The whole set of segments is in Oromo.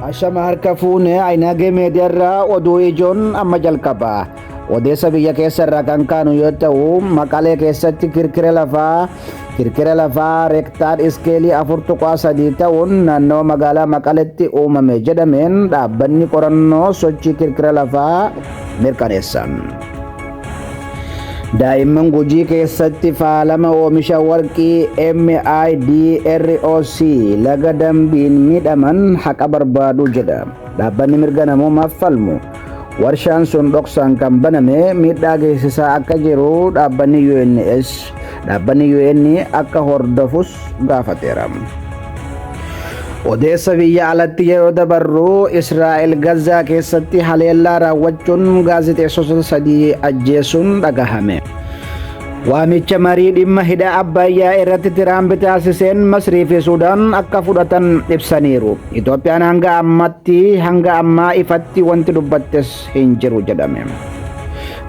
Ashama harka fuune Ayinaagee Meediyaarraa oduu ijoon amma jalqaba. Odeessa biyya keessa irraa kan kaanu yoo ta'u, Maqalee keessatti kirkira lafaa reektaar iskeelii 4.3 ta'uun naannoo magaalaa Maqaletti uumame jedhameen dhaabbanni qorannoo sochii kirkira lafaa mirkaneessan. Daa'imman Gujii keessatti faalama oomisha warqii MIDROC laga Dambiin miidhaman haqa barbaadu jedha. Dhaabbanni mirga namoomaaf falmu. Warshaan sun dhoksaan kan baname miidhaa geessisaa akka jiru dhaabbanni UN akka hordofus gaafateera. Odeessa biyya alatti yeroo dabarru, Israa'el Gazaa keessatti haleellaa raawwachuun gaazexeessota sadii ajjeesuun dhagahame. Waamicha marii dhimma hidha Abbayyaa irratti Tiraamp taasiseen Masrii fi Suudaan akka fudhatan ibsaniiru. Itoophiyaan hanga ammaa ifatti wanti dubbattes hin jiru jedhame.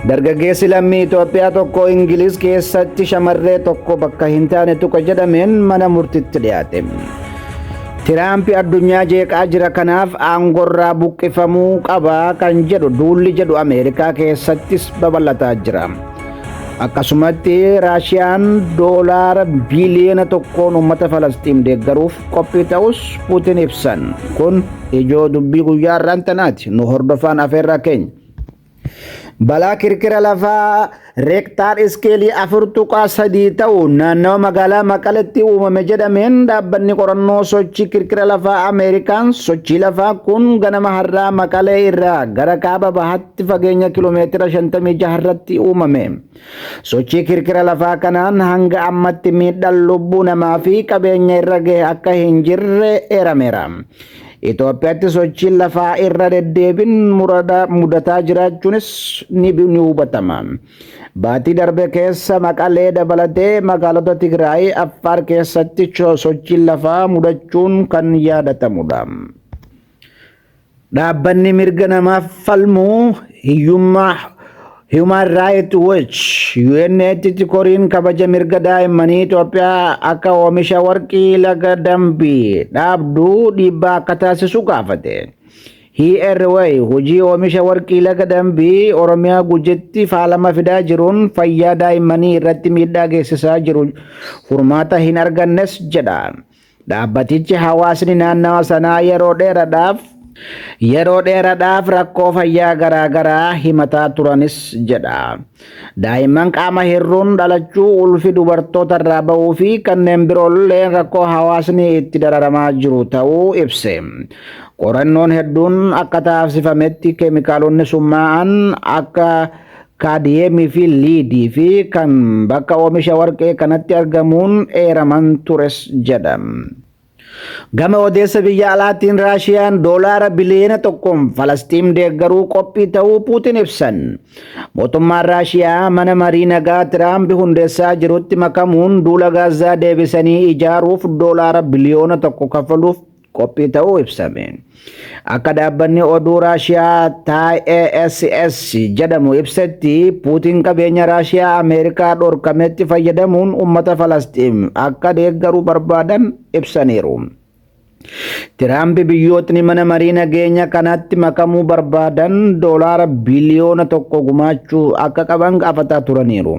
Dargaggeessi lammii Itoophiyaa tokko Ingiliz keessatti shamarree tokko bakka hin taane tuqa jedhameen mana murtitti dhiyaate. Tiraamp addunyaa jeeqaa jira, kanaaf aangorraa buqqifamuu qaba kan jedhu duulli jedhu Ameerikaa keessattis babal'ataa jira. Akkasumatti Raashiyaan doolaara biiliyoona 1n uummata Falastiin deeggaruuf qophii ta'us Puutin ibsan. Kun ijoo dubbii guyyaa har'aan tanaati. Nu hordofaan afeerraa keenya. Balaa kirkira lafaa reektaar iskeelii 4.3 ta'u naannawa magaalaa Maqaletti uumame jedhameen dhaabbanni qorannoo sochii kirkira lafaa Ameerikaan sochii lafaa kun ganama har'aa Maqalee irraa gara kaaba bahaatti fageenya kiloomeetira 56 irratti uumame. Sochii kirkira lafaa kanaan hanga ammatti miidhaan lubbuu namaa fi qabeenya irra gahe akka hin jirre eerameera. Itoophiyaatti sochiin lafaa irra deddeebiin mudataa jiraachuunis ni hubatama. Baatii darbe keessa Maqalee dabalatee magaalota Tigraay, Affaar keessatti sochiin lafaa mudachuun kan yaadatamudha. Dhaabbanni mirga namaaf falmu hiyyummaa Human Rights Watch UN'tti koriin kabaja mirga daa'immanii Itoophiyaa akka oomisha warqii laga Dambii dhaabdu dhiibbaa akka taasisu gaafate. HRW hojii oomisha warqii laga Dambii Oromiyaa Gujitti faalama fidaa jiruun fayyaa daa'immanii irratti miidhaa geessisaa jiru furmaata hin argannes jedha. Dhaabbatichi hawaasni naannawa sanaa yeroo dheeraadhaaf rakkoo fayyaa garaa garaa himataa turanis jedha. Daa'imman qaama hir'uun dhalachuu, ulfi dubartoota irraa bahuu fi kanneen biroollee rakkoo hawaasni itti dararamaa jiru ta'uu ibse. Qorannoon hedduun akka taasifametti keemikaalonni summaa'an akka kaadiyeemii fi liidii fi kan bakka oomisha warqee kanatti argamuun eeraman tures jedha. Gama odeessa biyya alaatiin, Raashiyaan doolaara biliyoona 1n Falastiin deeggaruu qophii ta'uu Puutin ibsan. Mootummaan Raashiyaa mana marii nagaa Tiraamp hundeessaa jirutti makamuun duula Gaazaa deebisanii ijaaruuf doolaara biliyoona 1 kaffaluuf qophii ta'uu ibsame. Akka dhaabbanni oduu Raashiyaa TASS jedhamu ibsetti, Puutiin qabeenya Raashiyaa Ameerikaa dhorkametti fayyadamuun uummata Falastiin akka deeggaruu barbaadan ibsaniiru. Tiraamp biyyootni mana marii nageenya kanatti makamuu barbaadan doolaara biliyoona 1 gumaachuu akka qaban gaafataa turaniiru.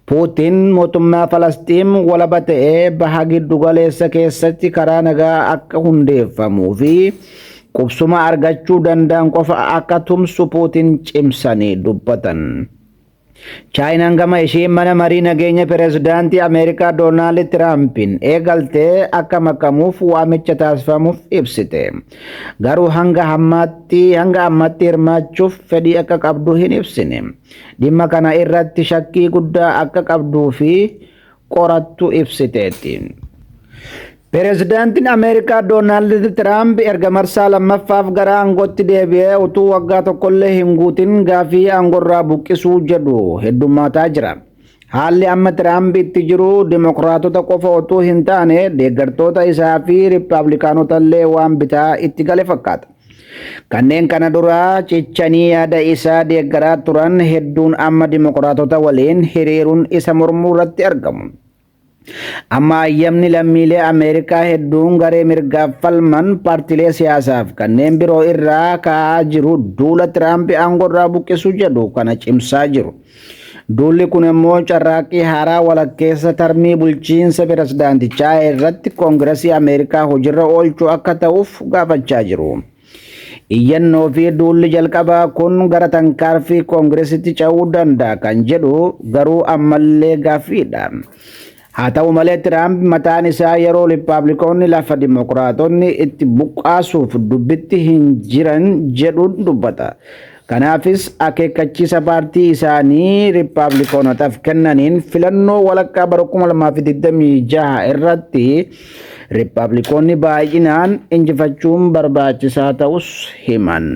Puutiin mootummaa Falastiin walaba ta'ee baha giddugaleessa keessatti karaa nagaa akka hundeeffamuu fi qubsuma argachuu danda'an qofa akka tumsu Puutiin cimsanii dubbatan. Chaayinaan gama ishee mana marii nageenya pirezidaantii Ameerikaa Doonaald Tiraampiin eegaltee akka makamuuf waamicha taasifamuuf ibsite. Garuu hanga ammaatti hirmaachuuf fedhii akka qabdu hin ibsine. Dhimma kana irratti shakkii guddaa akka qabduu fi qorattu ibsiteetti. Pireezidaantiin Ameerikaa Doonaald Tiraamp erga marsaa lammaffaaf gara aangootti deebi'ee utuu waggaa tokkollee hin guutin gaafii aangoorraa buqqisuu jedhu heddummaataa jira. Haalli amma Tiraamp itti jiru Dimokiraatota qofa utuu hin taane deeggartoota isaa fi Riippaabilikaanota illee waan bitaa itti gale fakkaata. Kanneen kana dura cichanii yaada isaa deeggaraa turan hedduun amma Dimokiraatota waliin hiriiruun isa mormuu irratti argamu. Amma ayyamni lammiilee Ameerikaa hedduun garee mirgaaf falman, paartilee siyaasaaf kanneen biroo irraa ka'aa jiru duula Tiraamp aangoo irraa buqqisu jedhu kana cimsaa jiru. Duulli kun immoo carraaqqii haaraa walakkeessa tarmii bulchiinsa pirezidaantichaa irratti Koongiresii Ameerikaa hojiirra oolchuu akka ta'uuf gaafachaa jiru. Iyyannoo fi duulli jalqabaa kun gara tarkaanfii Koongiresitti ce'uu danda'a kan jedhu garuu ammallee gaaffiidha. Haa ta'u malee, Tiraamp mataan isaa yeroo Riippaabilikoonni lafa Dimokiraatonni itti buqqaasuuf dubbitti hin jiran jedhuun dubbata. Kanaafis akeekkachiisa paartii isaanii Riippaabilikoonotaaf kennaniin filannoo walakkaa bara 2026 irratti Riippaabilikoonni baay'inaan injifachuun barbaachisaa ta'us himan.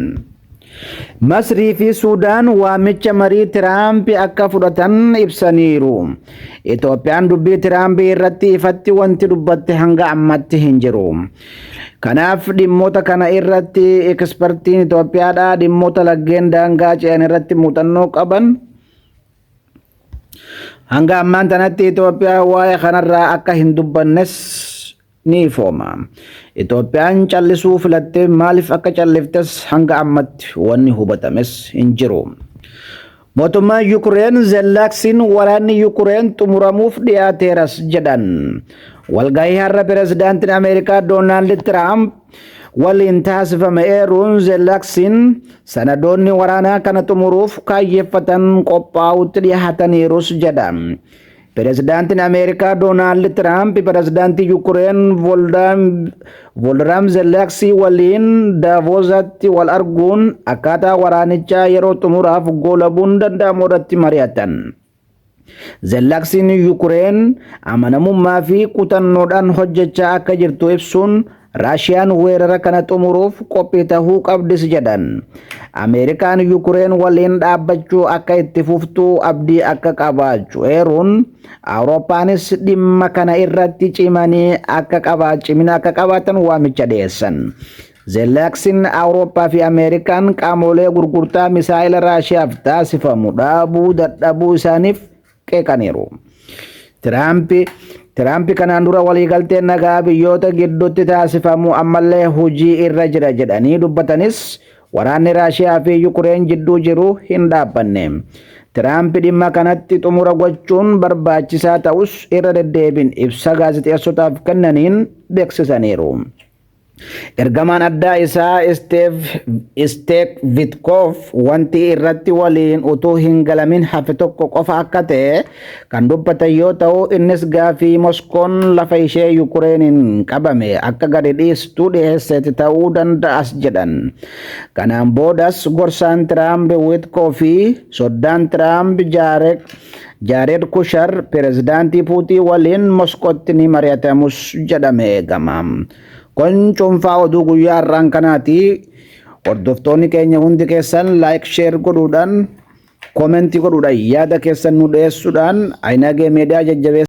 Masrii fi Suudaan waamicha marii Tiraamp akka fudhatan ibsaniiru. Itoophiyaan dubbii Tiraamp irratti ifatti wanti dubbatte hanga ammatti hin jiru. Kanaaf dhimmoota kana irratti ekspertiin Itoophiyaadhaa dhimmoota laggeen daangaa ce'an irratti muuxannoo qaban hanga ammaan tanatti Itoophiyaa waa'ee kanarraa akka hin dubbannes ni ifooma. Itoophiyaan callisuu filattee maaliif akka calliftes hanga ammatti wanni hubatames hin jiru. Mootummaan Yukureen Zelenskiin waraanni Yukureen xumuramuuf dhiyaateeras jedhan. Walgahii har'a pirezidaantiin Ameerikaa Doonaald Tiraamp waliin taasifame eeruun Zelenskiin sanadoonni waraanaa kana xumuruuf kaayyeeffatan qophaa'utti dhiyaataniirus jedha. Pirezidaantiin Ameerikaa Doonaald Tiraamp pirezidaantii Yukureen Voolodimir Zelenskii waliin Daavoosatti wal arguun akkaataa waraanichaa yeroo xumuraaf goolabuun danda'amu irratti mari'atan. Zelenskiin Yukureen amanamummaa fi kutannoodhaan hojjechaa akka jirtu ibsuun, Raashiyaan weerara kana xumuruuf qophii tahuu qabdis jedhan. Ameerikaan Yukureen waliin dhaabbachuu akka itti fuftuu abdii akka qabaachuu eeruun, Awurooppaanis dhimma kana irratti cimanii akka qabaa cimina akka qabaatan waamicha dhiyeessan. Zelenskiin Awurooppaa fi Ameerikaan qaamolee gurgurtaa misaa'ila Raashiyaaf taasifamu dhaabuu dadhabuu isaaniif qeeqaniiru. Tiraamp kanaan dura waliigalteen nagaa biyyoota gidduutti taasifamu ammallee hojii irra jira jedhanii dubbatanis, waraanni Raashiyaa fi Yukureen jidduu jiru hin dhaabbanne. Tiraamp dhimma kanatti xumura gochuun barbaachisaa ta'us irra deddeebiin ibsa gaazexeessotaaf kennaniin beeksisaniiru. Ergamaan addaa isaa Isteek Vitkoof wanti irratti waliin utuu hin galamin hafe tokko qofa akka ta'e kan dubbatan yoo ta'u, innis gaafii Moskoon lafa ishee Yukureeniin qabame akka gadi dhiistuu dhiyeesseeti ta'uu danda'as jedhan. Kanaan boodas gorsaan Tiraamp Witkoof fi soddaan Tiraamp Jaared Kushar pirezidaantii Puutii waliin Moskootti ni mari'atamus jedhame eegama. Kun cuunfaa oduu guyyaa har'aan kanaati. Hordoftoonni keenya hundi keessan like, share godhuudhaan, koomentii godhuudhaan, yaada keessan nu dhiyeessuudhaan Ayinagee Miidiyaa jajjabeessa.